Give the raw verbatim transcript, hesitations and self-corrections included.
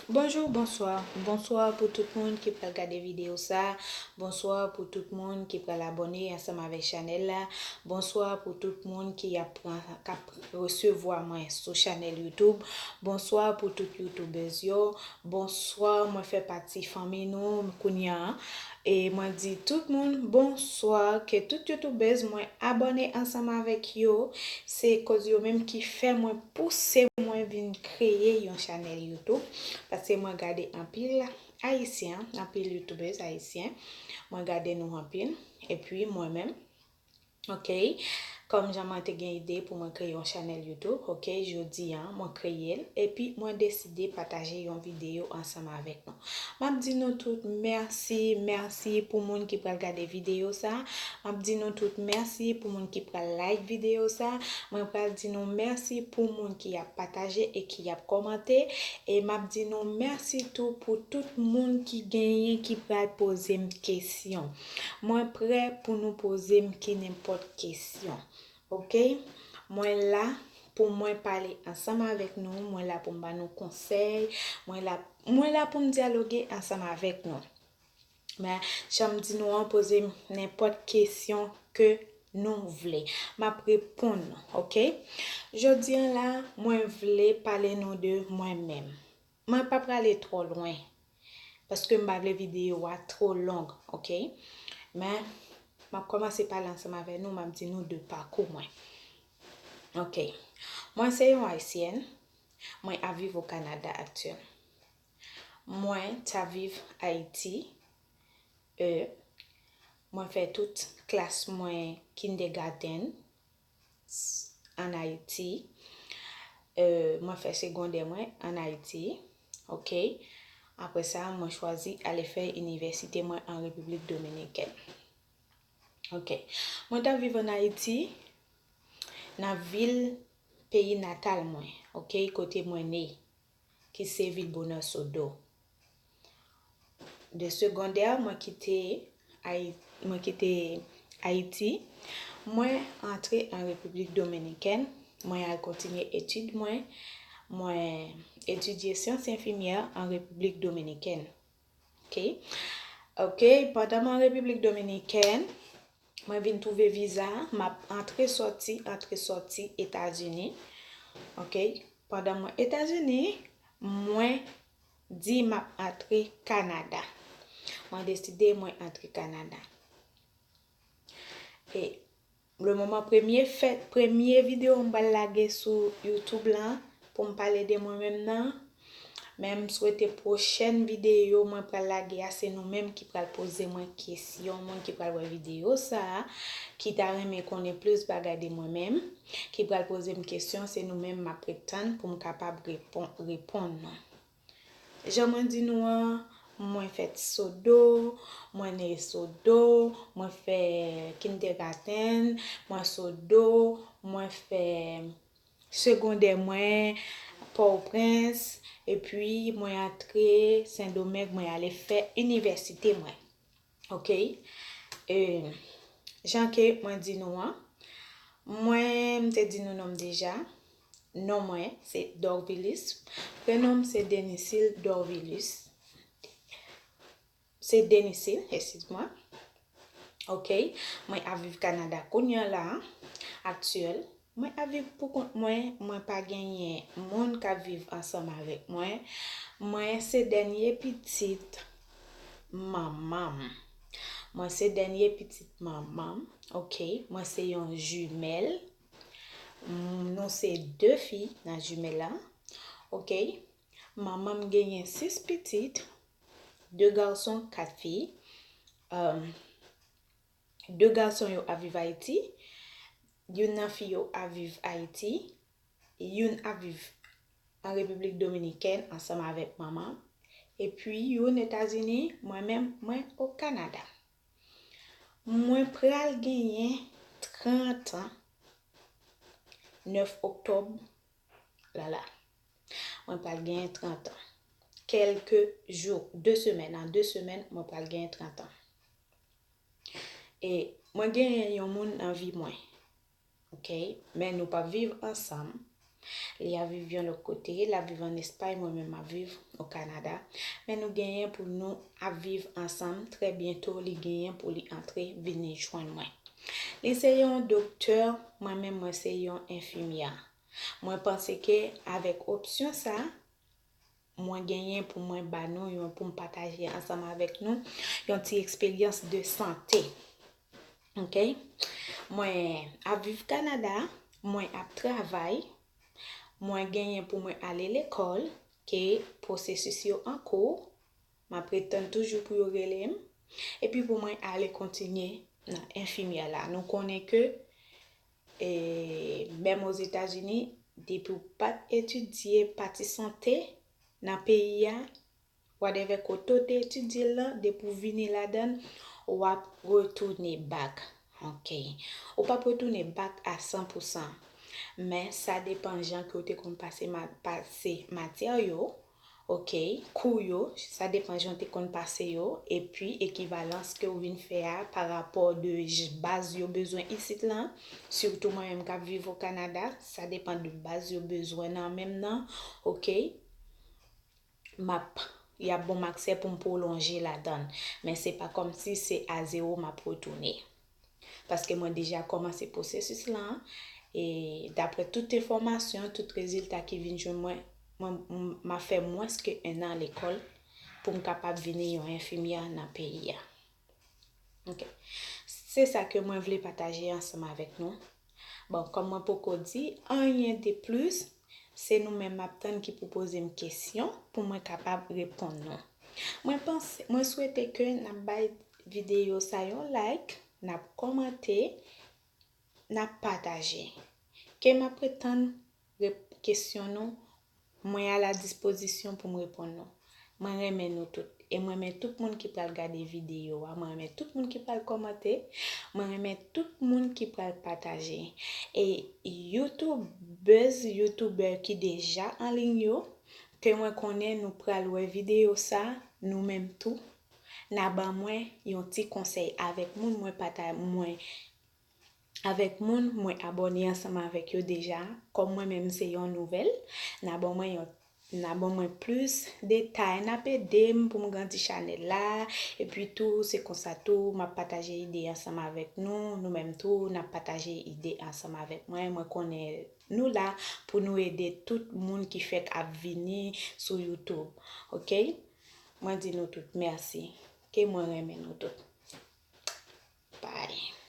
Bonjou, bonswa. Bonswa pou tout moun ki pral gade videyo sa. Bonswa pou tout moun ki pral abòne ansanm avèk chanèl la. Bonswa pou tout moun ki ap pran, k ap resevwa mwen sou chanèl YouTube. Bonswa pou tout youtubèz yo. Bonswa, mwen fè pati fanmi nou kounye a. E mwen di tout moun bonswa, ke tout youtubèz mwen abòne ansanm avèk yo. Se koz yo menm ki fè mwen pouse mwen vin kreye yon chanèl YouTube. Paske mwen gade anpil ayisyen, anpil youtubèz ayisyen. Mwen gade nou anpil. Epi mwen menm, ok, kòm jan mwen te gen ide pou mwen kreye yon chanèl YouTube, ok, jodi a, mwen kreye l. Epi mwen deside pataje yon videyo ansanm avèk nou. M ap di nou tout mèsi, mèsi pou moun ki pral gade videyo sa. M ap di nou tout mèsi pou moun ki pral like videyo sa. Mwen pral di nou mèsi pou moun ki ap pataje e ki ap kòmante. E m ap di nou mèsi tou pou tout moun ki genyen ki pral poze m kesyon. Mwen prè pou nou poze m ki nenpòt kesyon. Ok? Mwen la pou mwen pale ansanm avèk nou. Mwen la pou m ba nou konsèy. Mwen la, mwen la pou m dyaloge ansanm avèk nou. Men, jan m di nou an, poze m nenpòt kesyon ke nou vle. M ap reponn nou, ok? Jodi a la, mwen vle pale nou de mwen menm. Mwen pa prale twò lwen, paske m pa vle videyo a twò long, ok? Men, m ap kòmanse pale ansanm avè nou, m ap di nou de pakou mwen. Ok. Mwen se yon ayisyèn, mwen ap viv o Kanada aktyèl. Mwen t ap viv Ayiti, e, mwen fè tout klas mwen kindergarten s-, ann Ayiti. E, mwen fè segondè mwen ann Ayiti. Ok. Apre sa, mwen chwazi ale fè inivèsite mwen an Repiblik Dominikèn. Ok. Mwen t ap viv ann Ayiti, nan vil peyi natal mwen, ok, kote mwen ne, ki se vil Bonheur Sodo. De segondè, mwen kite Ayi-, mwen kite Ayiti. Mwen antre an Repiblik Dominikèn. Mwen al kontinye etid mwen. Mwen etidye syans enfimyè an Repiblik Dominikèn. Ok. Ok, pandan mwen an Repiblik Dominikèn, mwen vin twouve viza, m ap antre sòti, antre sòti Etazini. Ok, pandan mwen Etazini, mwen di m ap antre Kanada. Mwen deside mwen antre Kanada. E le moman premye fè, premye videyo m pral lage sou YouTube lan pou m pale de mwen menm nan. Men m swete pwochèn videyo mwen pral lage a, se nou menm ki pral poze mwen kesyon, moun ki pral wè videyo sa a, ki ta renmen konnen plis bagay de mwen menm, ki pral poze m kesyon, se nou menm m ap ret tann pou m kapab repon-, reponn nou. Jan mwen di nou an, mwen fèt Sodo, mwen ne Sodo, mwen fè kindergarten, mwen Sodo, mwen fè segondè mwen Pòtoprens, epi mwen antre Sendomeng, mwen ale fè inivèsite mwen. Ok? E, jan ke mwen di nou an, mwen, m te di nou non m deja. Non mwen se Dorvilus. Prenon m se Denisil Dorvilus. Se Denisil, eskiz mwen. Ok? Mwen ap viv Kanada kounye a la, aktyèl. Mwen ap viv pou kont mwen, mwen pa genyen moun k ap viv ansanm avèk mwen. Mwen se dènye pitit manman m. Mwen se dènye pitit manman m, ok? Mwen se yon jimèl. M, nou se de fi nan jimèl la, ok? Manman m genyen sis pitit, de gason, kat fi. Um, de gason yo ap viv Ayiti, youn nan fi yo ap viv Ayiti, youn ap viv an Repiblik Dominikèn ansanm avèk manman, epi youn Etazini, mwen menm, mwen o Kanada. Mwen pral genyen trant an, nèf oktòb la la. Mwen pral genyen trant an. Kèlke jou, de semèn, an de semèn, mwen pral genyen trant an. E mwen genyen yon moun nan vi mwen. Ok? Men nou p ap viv ansanm. Li ap viv yon lòt kote, l ap viv ann Espay, mwen menm m ap viv o Kanada. Men nou genyen pou nou ap viv ansanm, trè byento li genyen pou li antre vini jwenn mwen. Li se yon doktè, mwen menm mwen se yon enfimyè. Mwen panse ke avèk opsyon sa, mwen genyen pou mwen ba nou yon, pou m pataje ansanm avèk nou yon ti eksperyans de sante. Ok? Mwen ap viv Kanada, mwen ap travay, mwen genyen pou mwen ale lekòl, ke pwosesis yo an kou, m ap ret tann toujou pou yo rele m, epi pou mwen ale kontinye nan enfimyè la. Nou konnen ke, e, menm Ozetazini, depi w pa t etidye pati sante nan peyi a, whatever kote w te etidye l lan, depi w vini ladan l, w ap retounen back. Ok. Ou p ap retounen back a san pou san. Men sa depan jan ke w te konn pase ma-, pase matyè yo, ok, kou yo, sa depan jan w te konn pase yo, epi ekivalans ke w vin fè a pa rapò de j-, baz yo bezwen isit lan, sitou mwen menm k ap viv o Kanada, sa depan de baz yo bezwen nan menm nan, ok. M ap, y ap ban m aksè pou m pwolonje ladan l. Men se pa kòmsi se a zewo m ap retounen. Paske mwen deja kòmanse pwosesis lan, e daprè tout enfòmasyon, tout rezilta ki vin jwenn mwen, mwen, m, m ap fè mwens ke ennan lekòl pou m kapab vini yon enfimyè nan peyi a. Ok. Se sa ke mwen vle pataje ansanm avèk nou. Bon, kòm mwen poko di anyen de plis, se nou menm m ap tann ki pou poze m kesyon pou mwen kapab reponn nou. Mwen panse, mwen swete ke n ap bay videyo sa yon like, n ap kòmante, n ap pataje. Ke m ap ret tann rep-, kesyon nou, mwen a la dispozisyon pou m reponn nou. Mwen renmen nou tout. E mwen renmen tout moun ki pral gade videyo a. Mwen renmen tout moun ki pral kòmante. Mwen renmen tout moun ki pral pataje. E YouTubers, YouTuber ki deja an liy yo, ke mwen konnen nou pral wè videyo sa, nou menm tou, n a ban mwen yon ti konsèy avèk moun mwen pata-, mwen, avèk moun mwen abòne ansanm avèk yo deja. Kòm mwen menm se yon nouvèl, n a ban mwen yon, n a ban mwen plis detay, n ap ede m pou m grandi chanèl la. Epi tou, se konsa tou, m ap pataje ide ansanm avèk nou, nou menm tou, n ap pataje ide ansanm avèk mwen. Mwen konnen nou la pou nou ede tout moun ki fèk ap vini sou YouTube. Ok? Mwen di nou tout mèsi. Ke mwen renmen nou tout. Bye.